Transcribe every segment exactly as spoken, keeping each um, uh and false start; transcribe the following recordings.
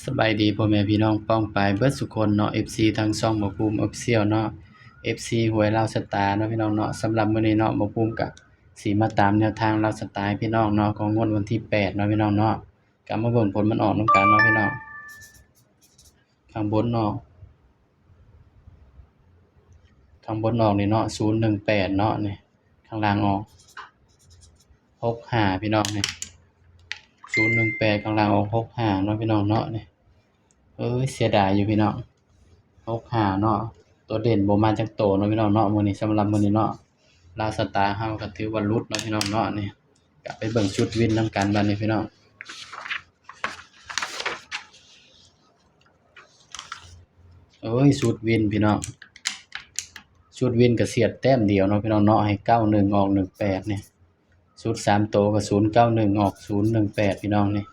สบายดีพ่อแม่พี่น้องป้องปายเบิดสุคนเนาะ เอฟซี ทางช่องบ่าวภูมิ Official เนาะ เอฟซี หวยลาวสตาร์เนาะพี่น้องเนาะ สำหรับมื้อนี้เนาะ บ่าวภูมิกะสิมาตามแนวทางลาวสตาร์ให้พี่น้องเนาะ ของงวดวันที่ แปด เนาะพี่น้องเนาะ กะมาเบิ่งผลมันออกนำกันเนาะพี่น้อง ข้างบนออก ข้างบนออกนี่เนาะ ศูนย์หนึ่งแปด เนาะนี่ ข้างล่างออก หกห้า พี่น้องนี่ ศูนย์หนึ่งแปด ข้างล่างออก หกห้า เนาะพี่น้องเนาะนี่ เอ้ย เสียดายอยู่พี่น้อง หกห้า เนาะ ตัวเด่นบ่มาจักโตเนาะพี่น้องเนาะ มื้อนี้ สำหรับมื้อนี้เนาะ ลาวสตาร์เฮาก็ถือว่าหลุดเนาะพี่น้องเนาะนี่ ก็ไปเบิ่งชุดวินนำกันบัดนี้พี่น้อง โอ้ย ชุดวินพี่น้อง ชุดวินก็เสียดแต้มเดียวเนาะพี่น้องเนาะ ให้ เก้าหนึ่ง ออก หนึ่งแปด นี่ ชุดสามโตก็ ศูนย์เก้าหนึ่ง ออก ศูนย์หนึ่งแปด พี่น้องนี่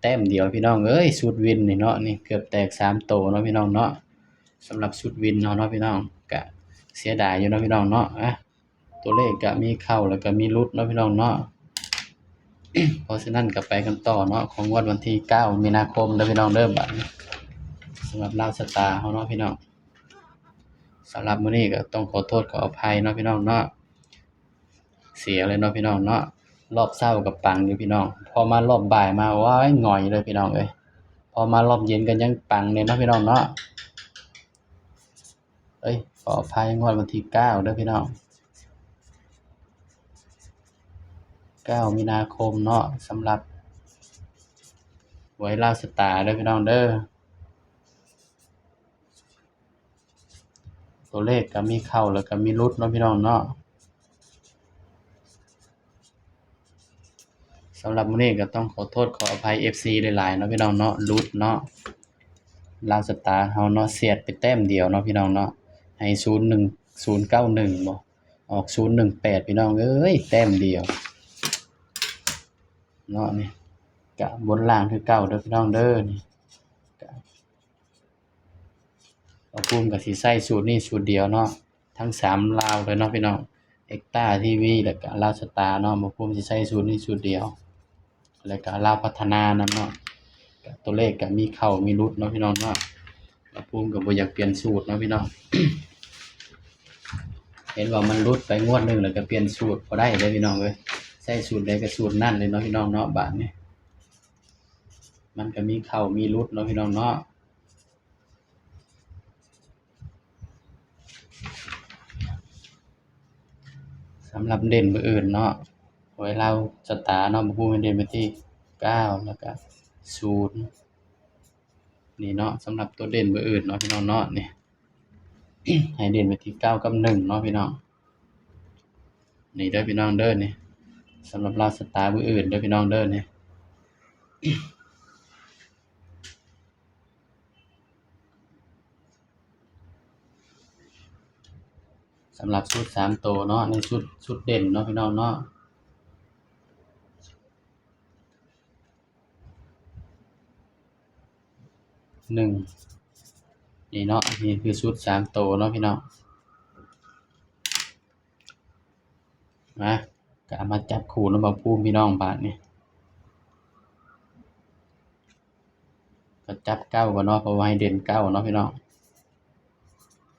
แต้มเดียวพี่น้องเอ้ย ชุดวินนี่เนาะ นี่เกือบแตกสามโตเนาะพี่น้องเนาะ สำหรับชุดวินเฮาเนาะพี่น้อง ก็เสียดายอยู่เนาะพี่น้องเนาะ อ่ะ ตัวเลขก็มีเข้าแล้วก็มีหลุดเนาะพี่น้องเนาะ เพราะฉะนั้นก็ไปกันต่อเนาะ ของงวดวันที่ เก้า มีนาคมเด้อพี่น้องเด้อ บัดนี้ สำหรับลาวสตาร์เฮาเนาะพี่น้อง สำหรับมื้อนี้ก็ต้องขอโทษขออภัยเนาะพี่น้องเนาะ เสียเลยเนาะพี่น้องเนาะ รอบเช้าก็ปังอยู่พี่น้อง พอมารอบบ่ายมา ว้าย หงอยเลยพี่น้องเอ้ย พอมารอบเย็นก็ยังปังเลยเนาะพี่น้องเนาะ เอ้ย ขออภัย งวดวันที่ เก้า เด้อพี่น้อง เก้า มีนาคมเนาะ สำหรับหวยลาวสตาร์เด้อพี่น้องเด้อ ตัวเลขก็มีเข้าแล้วก็มีหลุดเนาะพี่น้องเนาะ สำหรับมื้อนี้ก็ต้องขอโทษขออภัย เอฟซี หลายๆ เนาะพี่น้องเนาะ หลุดเนาะ ลาวสตาร์เฮาเนาะ เสียดไปแต้มเดียวเนาะพี่น้องเนาะ ให้ ศูนย์หนึ่ง ศูนย์เก้าหนึ่ง บ่ ออก ศูนย์หนึ่งแปด พี่น้องเอ้ย แต้มเดียว เนาะนี่ กะบนล่างคือเก่าเด้อพี่น้องเด้อ นี่ กะ บ่าวภูมิก็สิใช้สูตรนี้สูตรเดียวเนาะ ทั้งสามลาวเลยเนาะพี่น้อง เอ็กต้า ทีวี แล้วก็ลาวสตาร์เนาะ บ่าวภูมิสิใช้สูตรนี้สูตรเดียว แล้วก็ลาวพัฒนานำเนาะ ก็ตัวเลขก็มีเข้ามีหลุดเนาะพี่น้องเนาะ บ่าวภูมิก็บ่อยากเปลี่ยนสูตรเนาะพี่น้อง เห็นว่ามันหลุดไปงวดหนึ่งแล้วก็เปลี่ยนสูตรบ่ได้เด้อพี่น้องเอ้ย ใช้สูตรใดก็สูตรนั่นเลยเนาะพี่น้องเนาะ บาดนี้ มันก็มีเข้ามีหลุดเนาะพี่น้องเนาะ สำหรับเด่นมื้ออื่นเนาะ หวยลาวสตาร์เนาะ บ่าวภูมิให้เด่นไปที่ เก้า แล้วก็ ศูนย์ นี่เนาะ สำหรับตัวเด่นมื้ออื่นเนาะพี่น้องเนาะ นี่ ให้เด่นไปที่ เก้า กับ หนึ่ง เนาะพี่น้อง นี่เด้อพี่น้องเด้อ นี่ สำหรับลาวสตาร์มื้ออื่นเด้อพี่น้องเด้อ นี่ สำหรับชุดสามตัวเนาะ ในชุด ชุดเด่นเนาะพี่น้องเนาะ หนึ่ง นี่เนาะ นี่คือชุดสามตัวเนาะพี่น้อง นะ ก็เอามาจับคู่นำบ่าวภูมิพี่น้องบาดนี้ ก็จับเก้าก่อนเนาะ เพราะว่าให้เด่นเก้าเนาะพี่น้อง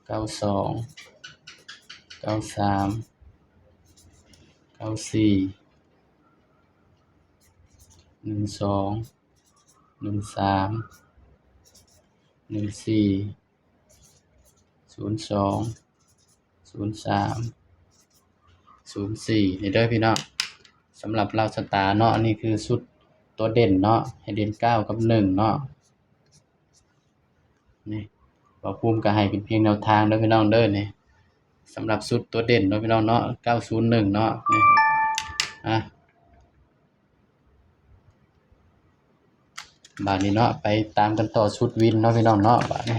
เก้าสอง เก้าสาม เก้าสี่ หนึ่งสอง หนึ่งสาม หนึ่งสี่ ศูนย์สอง ศูนย์สาม ศูนย์สี่ นี่เด้อพี่น้อง สำหรับลาวสตาร์เนาะ อันนี้คือชุดตัวเด่นเนาะ ให้เด่นเก้ากับหนึ่งเนาะ นี่ บ่าวภูมิก็ให้เป็นเพียงแนวทางเด้อพี่น้องเด้อ นี่ สำหรับชุดตัวเด่นเนาะพี่น้องเนาะ เก้าศูนย์หนึ่ง เนาะ นี่ อ่ะ บาดนี้เนาะ ไปตามกันต่อชุดวินเนาะพี่น้องเนาะ บาดนี้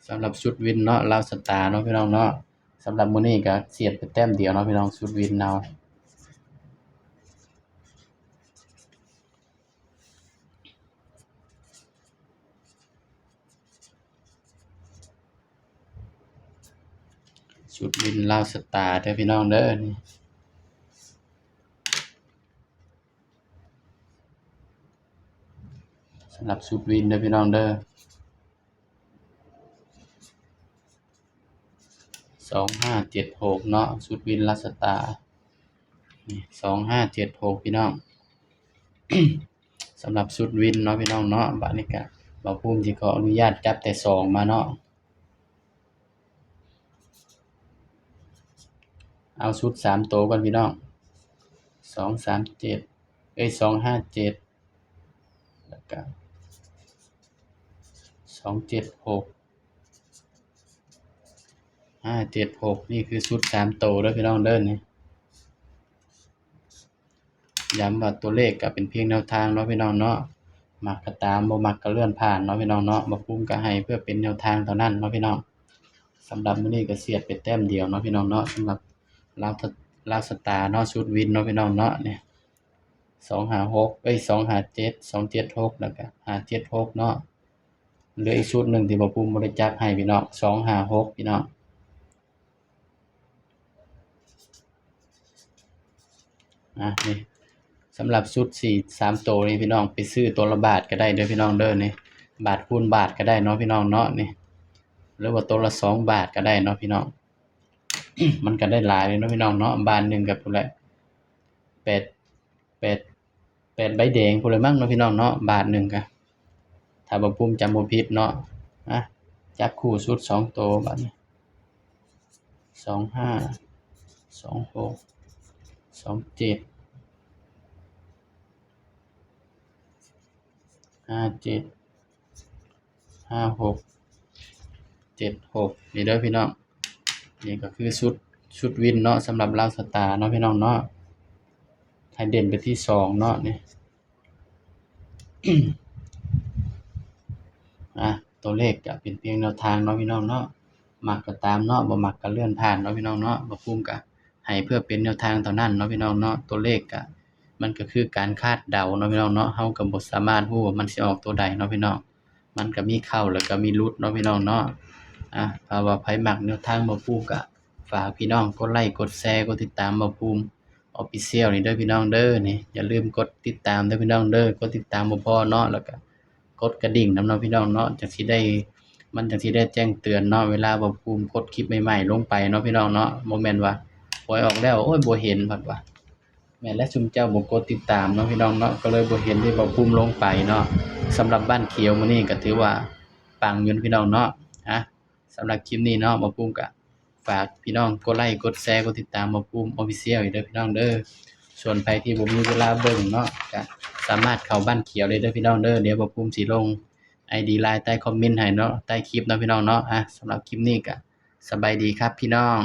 สำหรับชุดวินเนาะ ลาวสตาร์เนาะพี่น้องเนาะ สำหรับมื้อนี้ก็เสียดไปแต้มเดียวเนาะพี่น้อง ชุดวินเฮา ชุดวินลาวสตาร์เด้อพี่น้องเด้อ นี่ สำหรับชุดวินเด้อพี่น้องเด้อ สองห้าเจ็ดหก เนาะ ชุดวินลาวสตาร์ นี่ สองห้าเจ็ดหก พี่น้อง สำหรับชุดวินเนาะพี่น้องเนาะ บัดนี้ก็บ่าวภูมิสิขออนุญาตจับแต่สองมาเนาะ เอาชุดสามตัวก่อนพี่น้อง สองสามเจ็ด เอ้ย สองห้าเจ็ด แล้วก็ สองเจ็ดหก ห้าเจ็ดหก นี่คือชุดสามตัวเด้อพี่น้องเด้อนี่ ย้ำว่าตัวเลขก็เป็นเพียงแนวทางเนาะพี่น้องเนาะ มักก็ตาม บ่มักก็เลื่อนผ่านเนาะพี่น้องเนาะ บ่าวภูมิก็ให้เพื่อเป็นแนวทางเท่านั้นเนาะพี่น้อง สำหรับมื้อนี้ก็เสียดไปแต้มเดียวเนาะพี่น้องเนาะ สำหรับลาว ลาวสตาร์เนาะ ชุดวินเนาะพี่น้องเนาะ นี่ สองห้าหก เอ้ย สองห้าเจ็ด สองเจ็ดหก แล้วก็ ห้าเจ็ดหก เนาะ เหลืออีกชุดหนึ่งที่บ่าวภูมิบ่ได้จับให้พี่น้อง สองห้าหก พี่น้อง อ่ะ นี่ สำหรับชุดสี่ สามตัวนี่พี่น้องไปซื้อตัวละบาทก็ได้เด้อพี่น้องเด้อนี่ บาทคูณบาทก็ได้เนาะพี่น้องเนาะนี่ หรือว่าตัวละสองบาทก็ได้เนาะพี่น้อง มันก็ได้หลายเลยเนาะพี่น้องเนาะ บาทหนึ่งก็พู้นแหละ แปด แปด แปดใบแดงพู้นเลยมั้งเนาะพี่น้องเนาะ บาทหนึ่งก็ ถ้าบ่าวภูมิจำบ่ผิดเนาะ อ่ะ จับคู่ชุดสองตัวบัดนี้ สองห้า สองหก สองเจ็ด ห้าเจ็ด ห้าหก เจ็ดหก นี่เด้อพี่น้อง นี่ก็คือชุด ชุดวินเนาะ สำหรับลาวสตาร์เนาะพี่น้องเนาะ ให้เด่นไปที่สองเนาะนี่ อ่ะ ตัวเลขก็เป็นเพียงแนวทางเนาะพี่น้องเนาะ มักก็ตามเนาะ บ่มักก็เลื่อนผ่านเนาะพี่น้องเนาะ บ่าวภูมิก็ให้เพื่อเป็นแนวทางเท่านั้นเนาะพี่น้องเนาะ ตัวเลขก็ มันก็คือการคาดเดาเนาะพี่น้องเนาะ เฮาก็บ่สามารถรู้ว่ามันสิออกตัวใดเนาะพี่น้อง มันก็มีเข้าแล้วก็มีหลุดเนาะพี่น้องเนาะ อ่ะ ถ้าว่าไผมักแนวทางบ่าวภูมิก็ฝากพี่น้องกดไลค์ กดแชร์ กดติดตามบ่าวภูมิ Official นี่เด้อพี่น้องเด้อนี่ อย่าลืมกดติดตามเด้อพี่น้องเด้อ กดติดตามบ่พอเนาะ แล้วก็กดกระดิ่งนำเนาะพี่น้องเนาะ จั่งสิได้ มันจั่งสิได้แจ้งเตือนเนาะ เวลาบ่าวภูมิกดคลิปใหม่ๆลงไปเนาะพี่น้องเนาะ บ่แม่นว่าหวยออกแล้ว โอ้ย บ่เห็น พัดว่า แม่นและ ซุมเจ้าบ่กดติดตามเนาะพี่น้องเนาะ ก็เลยบ่เห็นที่บ่าวภูมิลงไปเนาะ สำหรับบ้านเขียวมื้อนี้ก็ถือว่าปังอยู่นะพี่น้องเนาะ อ่ะ สำหรับคลิปนี้เนาะ บ่าวภูมิก็ฝากพี่น้องกดไลค์ กดแชร์ กดติดตามบ่าวภูมิ Official อีกเด้อพี่น้องเด้อ ส่วนใครที่บ่มีเวลาเบิ่งเนาะ ก็สามารถเข้าบ้านเขียวเลยเด้อพี่น้องเด้อ เดี๋ยวบ่าวภูมิสิลง ไอดี ไลน์ ใต้คอมเมนต์ให้เนาะ ใต้คลิปเนาะพี่น้องเนาะ อ่ะ สำหรับคลิปนี้ก็สบายดีครับพี่น้อง